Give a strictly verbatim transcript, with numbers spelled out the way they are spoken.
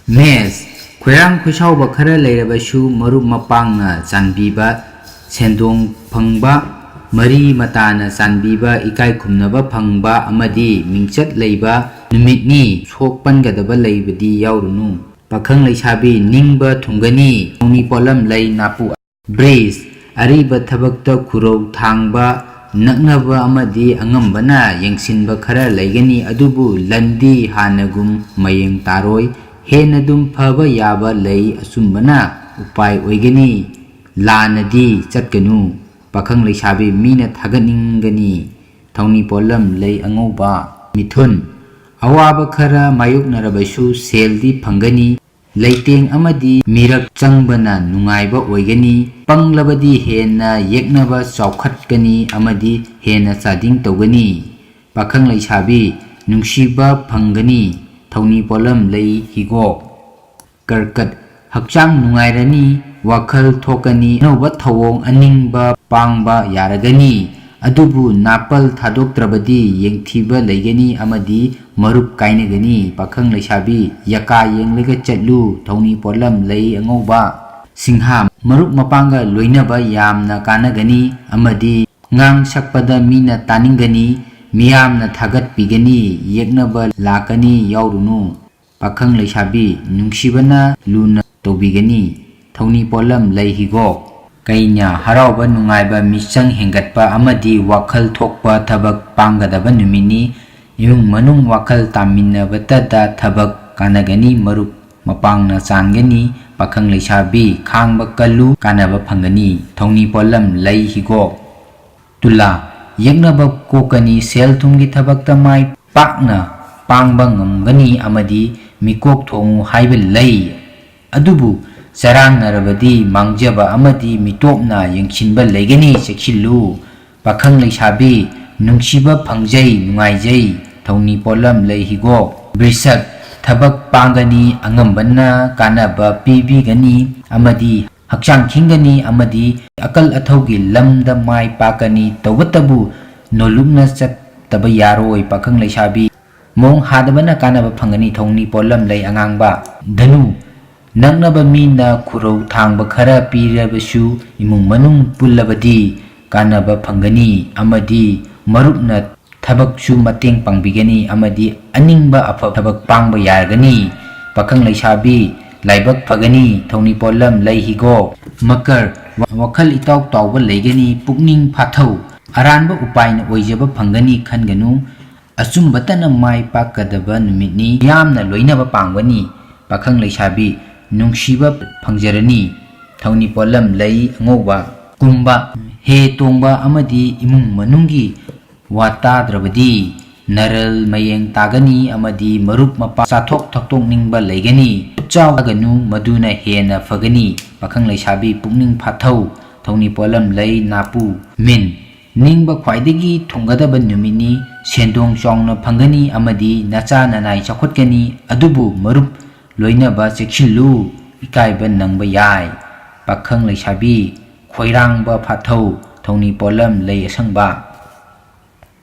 ꯃꯦꯁ, ꯈꯣꯏꯔꯥꯡ ꯈꯣꯏꯁꯥꯎꯕ ꯈꯔ ꯂꯩꯔꯕꯁꯨ ꯃꯔꯨꯞ ꯃꯄꯥꯡꯅ ꯆꯥꯟꯕꯤꯕ, ꯁꯦꯟꯗꯣꯡ ꯐꯪꯕ, ꯃꯔꯤ ꯃꯇꯥꯅ ꯆꯥꯟꯕꯤꯕ, ꯏꯀꯥꯏ ꯈꯨꯝꯅꯕ ꯐꯪꯕ ꯑꯃꯗꯤ ꯃꯤꯡꯆꯠ ꯂꯩꯕ ꯅꯨꯃꯤꯠꯅꯤ꯫ ꯁꯣꯛ ꯄꯟꯒꯗꯕ ꯂꯩꯕꯗꯤ ꯌꯥꯎꯔꯨꯅꯨ꯫ ꯄꯥꯈꯪ ꯂꯩꯁꯥꯕꯤ ꯅꯤꯡꯕ ꯊꯨꯡꯒꯅꯤ꯫ ꯊꯧꯅꯤ ꯄꯣꯠꯂꯝ ꯂꯩ ꯅꯥꯄꯨ꯫ ꯕ꯭ꯔꯤꯖ, ꯑꯔꯤꯕ ꯊꯕꯛꯇ ꯈꯨꯔꯧ ꯊꯥꯡꯕ, ꯅꯛꯅꯕ ꯑꯃꯗꯤ ꯑꯉꯝꯕꯅ ꯌꯦꯡꯁꯤꯟꯕ ꯈꯔ ꯂꯩꯒꯅꯤ, ꯑꯗꯨꯕꯨ ꯂꯟꯗꯤ ꯍꯥꯟꯅꯒꯨꯝ ꯃꯌꯦꯡ ꯇꯥꯔꯣꯏ꯫ ꯍꯦꯟꯅ ꯑꯗꯨꯝ ꯐꯕ ꯌꯥꯕ ꯂꯩ, ꯑꯆꯨꯝꯕꯅ ꯎꯄꯥꯏ ꯑꯣꯏꯒꯅꯤ꯫ ꯂꯥꯟꯅꯗꯤ ꯆꯠꯀꯅꯨ꯫ ꯄꯥꯈꯪ ꯂꯩꯁꯥꯕꯤ ꯃꯤꯅ ꯊꯥꯒꯠꯅꯤꯡꯒꯅꯤ꯫ ꯊꯧꯅꯤ ꯄꯣꯠꯂꯝ ꯂꯩ ꯑꯉꯧꯕ꯫ ꯃꯤꯊꯨꯟ, ꯑꯋꯥꯕ ꯈꯔ ꯃꯥꯌꯣꯛꯅꯔꯕꯁꯨ ꯁꯦꯜꯗꯤ ꯐꯪꯒꯅꯤ꯫ ꯂꯩꯇꯦꯡ ꯑꯃꯗꯤ ꯃꯤꯔꯛ ꯆꯪꯕꯅ ꯅꯨꯡꯉꯥꯏꯕ ꯑꯣꯏꯒꯅꯤ꯫ ꯄꯪꯂꯕꯗꯤ ꯍꯦꯟꯅ ꯌꯦꯛꯅꯕ ꯆꯥꯎꯈꯠꯀꯅꯤ ꯑꯃꯗꯤ ꯍꯦꯟꯅ ꯆꯥꯗꯤꯡ ꯇꯧꯒꯅꯤ꯫ ꯄꯥꯈꯪ ꯂꯩꯁꯥꯕꯤ ꯅꯨꯡꯁꯤꯕ ꯐꯪꯒꯅꯤ꯫ ꯊꯧꯅꯤ ꯄꯣꯠꯂꯝ ꯂꯩ ꯍꯤꯒꯣꯛ꯫ ꯀꯔꯀꯠ, ꯍꯛꯆꯥꯡ ꯅꯨꯡꯉꯥꯏꯔꯅꯤ, ꯋꯥꯈꯜ ꯊꯣꯛꯀꯅꯤ, ꯑꯅꯧꯕ ꯊꯧꯑꯣꯡ ꯑꯅꯤꯡꯕ ꯄꯥꯡꯕ ꯌꯥꯔꯒꯅꯤ꯫ ꯑꯗꯨꯕꯨ ꯅꯥꯄꯜ ꯊꯥꯗꯣꯛꯇ꯭ꯔꯕꯗꯤ ꯌꯦꯡꯊꯤꯕ ꯂꯩꯒꯅꯤ ꯑꯃꯗꯤ ꯃꯔꯨꯞ ꯀꯥꯏꯅꯒꯅꯤ꯫ ꯄꯥꯈꯪ ꯂꯩꯁꯥꯕꯤ ꯌꯀꯥ ꯌꯦꯡꯂꯒ ꯆꯠꯂꯨ꯫ ꯊꯧꯅꯤ ꯄꯣꯠꯂꯝ ꯂꯩ ꯑꯉꯧꯕ꯫ ꯁꯤꯡꯍꯥ, ꯃꯔꯨꯞ ꯃꯄꯥꯡꯒ ꯂꯣꯏꯅꯕ ꯌꯥꯝꯅ ꯀꯥꯟꯅꯒꯅꯤ ꯑꯃꯗꯤ ꯉꯥꯡ ꯁꯛꯄꯗ ꯃꯤꯅ ꯇꯥꯅꯤꯡꯒꯅꯤ, ꯃꯤꯌꯥꯝꯅ ꯊꯥꯒꯠꯄꯤꯒꯅꯤ, ꯌꯦꯛꯅꯕ ꯂꯥꯛꯀꯅꯤ ꯌꯥꯎꯔꯨꯅꯨ꯫ ꯄꯥꯈꯪ ꯂꯩꯁꯥꯕꯤ ꯅꯨꯡꯁꯤꯕꯅ ꯂꯨꯅ ꯇꯧꯕꯤꯒꯅꯤ꯫ ꯊꯧꯅꯤ ꯄꯣꯠꯂꯝ ꯂꯩ ꯍꯤꯒꯣꯛ꯫ ꯀꯩꯅ ꯍꯔꯥꯎꯕ ꯅꯨꯡꯉꯥꯏꯕ ꯃꯤꯆꯪ ꯍꯦꯟꯒꯠꯄ ꯑꯃꯗꯤ ꯋꯥꯈꯜ ꯊꯣꯛꯄ ꯊꯕꯛ ꯄꯥꯡꯒꯗꯕ ꯅꯨꯃꯤꯠꯅꯤ꯫ ꯏꯃꯨꯡ ꯃꯅꯨꯡ ꯋꯥꯈꯜ ꯇꯥꯃꯤꯟꯅꯕꯇꯗ ꯊꯕꯛ ꯀꯥꯟꯅꯒꯅꯤ, ꯃꯔꯨꯞ ꯃꯄꯥꯡꯅ ꯆꯥꯟꯒꯅꯤ꯫ ꯄꯥꯈꯪ ꯂꯩꯁꯥꯕꯤ ꯈꯥꯡꯕ ꯀꯜꯂꯨ, ꯀꯥꯟꯅꯕ ꯐꯪꯒꯅꯤ꯫ ꯊꯧꯅꯤ ꯄꯣꯠꯂꯝ ꯂꯩ ꯍꯤꯒꯣꯛ꯫ ꯇꯨꯂꯥ, ꯌꯦꯛꯅꯕ ꯀꯣꯛꯀꯅꯤ, ꯁꯦꯜ ꯊꯨꯝꯒꯤ ꯊꯕꯛꯇ ꯃꯥꯏ ꯄꯥꯛꯅ ꯄꯥꯡꯕ ꯉꯝꯒꯅꯤ ꯑꯃꯗꯤ ꯃꯤꯀꯣꯛ ꯊꯣꯡꯉꯨ ꯍꯥꯏꯕ ꯂꯩ꯫ ꯑꯗꯨꯕꯨ ꯆꯔꯥꯡꯅꯔꯕꯗꯤ ꯃꯥꯡꯖꯕ ꯑꯃꯗꯤ ꯃꯤꯇꯣꯞꯅ ꯌꯦꯡꯁꯤꯟꯕ ꯂꯩꯒꯅꯤ, ꯆꯦꯛꯁꯤꯜꯂꯨ꯫ ꯄꯥꯈꯪ ꯂꯩꯁꯥꯕꯤ ꯅꯨꯡꯁꯤꯕ ꯐꯪꯖꯩ, ꯅꯨꯡꯉꯥꯏꯖꯩ, ꯊꯧꯅꯤ ꯄꯣꯠꯂꯝ ꯂꯩ ꯍꯤꯒꯣꯛ꯫ ꯕ꯭ꯔꯤꯁꯛ, ꯊꯕꯛ ꯄꯥꯡꯒꯅꯤ, ꯑꯉꯝꯕꯅ ꯀꯥꯟꯅꯕ ꯄꯤꯕꯤꯒꯅꯤ ꯑꯃꯗꯤ ꯍꯛꯆꯥꯡ ꯈꯤꯡꯒꯅꯤ ꯑꯃꯗꯤ ꯑꯀꯜ ꯑꯊꯧꯒꯤ ꯂꯝꯗ ꯃꯥꯏ ꯄꯥꯛꯀꯅꯤ꯫ ꯇꯧꯕꯇꯕꯨ ꯅꯣꯂꯨꯛꯅ ꯆꯠꯇꯕ ꯌꯥꯔꯣꯏ꯫ ꯄꯥꯈꯪ ꯂꯩꯁꯥꯕꯤ ꯃꯑꯣꯡ ꯍꯥꯗꯕꯅ ꯀꯥꯟꯅꯕ ꯐꯪꯒꯅꯤ꯫ ꯊꯧꯅꯤ ꯄꯣꯠꯂꯝ ꯂꯩ ꯑꯉꯥꯡꯕ꯫ ꯙꯅꯨ, ꯅꯛꯅꯕ ꯃꯤꯅ ꯈꯨꯔꯧ ꯊꯥꯡꯕ ꯈꯔ ꯄꯤꯔꯕꯁꯨ ꯏꯃꯨꯡ ꯃꯅꯨꯡ ꯄꯨꯜꯂꯕꯗꯤ ꯀꯥꯟꯅꯕ ꯐꯪꯒꯅꯤ ꯑꯃꯗꯤ ꯃꯔꯨꯞꯅ ꯊꯕꯛꯁꯨ ꯃꯇꯦꯡ ꯄꯥꯡꯕꯤꯒꯅꯤ ꯑꯃꯗꯤ ꯑꯅꯤꯡꯕ ꯑꯐꯕ ꯊꯕꯛ ꯄꯥꯡꯕ ꯌꯥꯒꯅꯤ꯫ ꯄꯥꯈꯪ ꯂꯩꯁꯥꯕꯤ ꯂꯥꯏꯕꯛ ꯐꯒꯅꯤ꯫ ꯊꯧꯅꯤ ꯄꯣꯠꯂꯝ ꯂꯩ ꯍꯤꯒꯣꯛ꯫ ꯃꯀꯔ, ꯋꯥꯈꯜ ꯏꯇꯥꯎ ꯇꯥꯎꯕ ꯂꯩꯒꯅꯤ꯫ ꯄꯨꯛꯅꯤꯡ ꯐꯥꯊꯧ, ꯑꯔꯥꯟꯕ ꯎꯄꯥꯏꯅ ꯑꯣꯏꯖꯕ ꯐꯪꯒꯅꯤ ꯈꯟꯒꯅꯨ꯫ ꯑꯆꯨꯝꯕꯇꯅ ꯃꯥꯏ ꯄꯥꯛꯀꯗꯕ ꯅꯨꯃꯤꯠꯅꯤ꯫ ꯌꯥꯝꯅ ꯂꯣꯏꯅꯕ ꯄꯥꯝꯒꯅꯤ꯫ ꯄꯥꯈꯪ ꯂꯩꯁꯥꯕꯤ ꯅꯨꯡꯁꯤꯕ ꯐꯪꯖꯔꯅꯤ꯫ ꯊꯧꯅꯤ ꯄꯣꯠꯂꯝ ꯂꯩ ꯑꯉꯧꯕ꯫ ꯀꯨꯝꯕ, ꯍꯦ ꯇꯣꯡꯕ ꯑꯃꯗꯤ ꯏꯃꯨꯡ ꯃꯅꯨꯡꯒꯤ ꯋꯥ ꯇꯥꯗ꯭ꯔꯕꯗꯤ ꯅꯔꯜ ꯃꯌꯦꯡ ꯇꯥꯒꯅꯤ ꯑꯃꯗꯤ ꯃꯔꯨꯞ ꯃꯄꯥꯡ ꯆꯥꯊꯣꯛ ꯊꯛꯇꯣꯛꯅꯤꯡꯕ ꯂꯩꯒꯅꯤ꯫ ꯆꯥꯎꯒꯅꯨ, ꯃꯗꯨꯅ ꯍꯦꯟꯅ ꯐꯒꯅꯤ꯫ ꯄꯥꯈꯪ ꯂꯩꯁꯥꯕꯤ ꯄꯨꯛꯅꯤꯡ ꯐꯥꯊꯧ꯫ ꯊꯧꯅꯤ ꯄꯣꯠꯂꯝ ꯂꯩ ꯅꯥꯄꯨ꯫ ꯃꯤꯟ, ꯅꯤꯡꯕ ꯈ꯭ꯋꯥꯏꯗꯒꯤ ꯊꯨꯡꯒꯗꯕ ꯅꯨꯃꯤꯠꯅꯤ꯫ ꯁꯦꯟꯗꯣꯡ ꯆꯥꯎꯅ ꯐꯪꯒꯅꯤ ꯑꯃꯗꯤ ꯅꯆꯥ ꯅꯅꯥꯏ ꯆꯥꯎꯈꯠꯀꯅꯤ꯫ ꯑꯗꯨꯕꯨ ꯃꯔꯨꯞ ꯂꯣꯏꯅꯕ ꯆꯦꯛꯁꯤꯜꯂꯨ, ꯏꯀꯥꯏꯕ ꯅꯪꯕ ꯌꯥꯏ꯫ ꯄꯥꯈꯪ ꯂꯩꯁꯥꯕꯤ ꯈꯣꯏꯔꯥꯡꯕ ꯐꯥꯊꯧ꯫ ꯊꯧꯅꯤ ꯄꯣꯠꯂꯝ ꯂꯩ ꯑꯁꯪꯕ꯫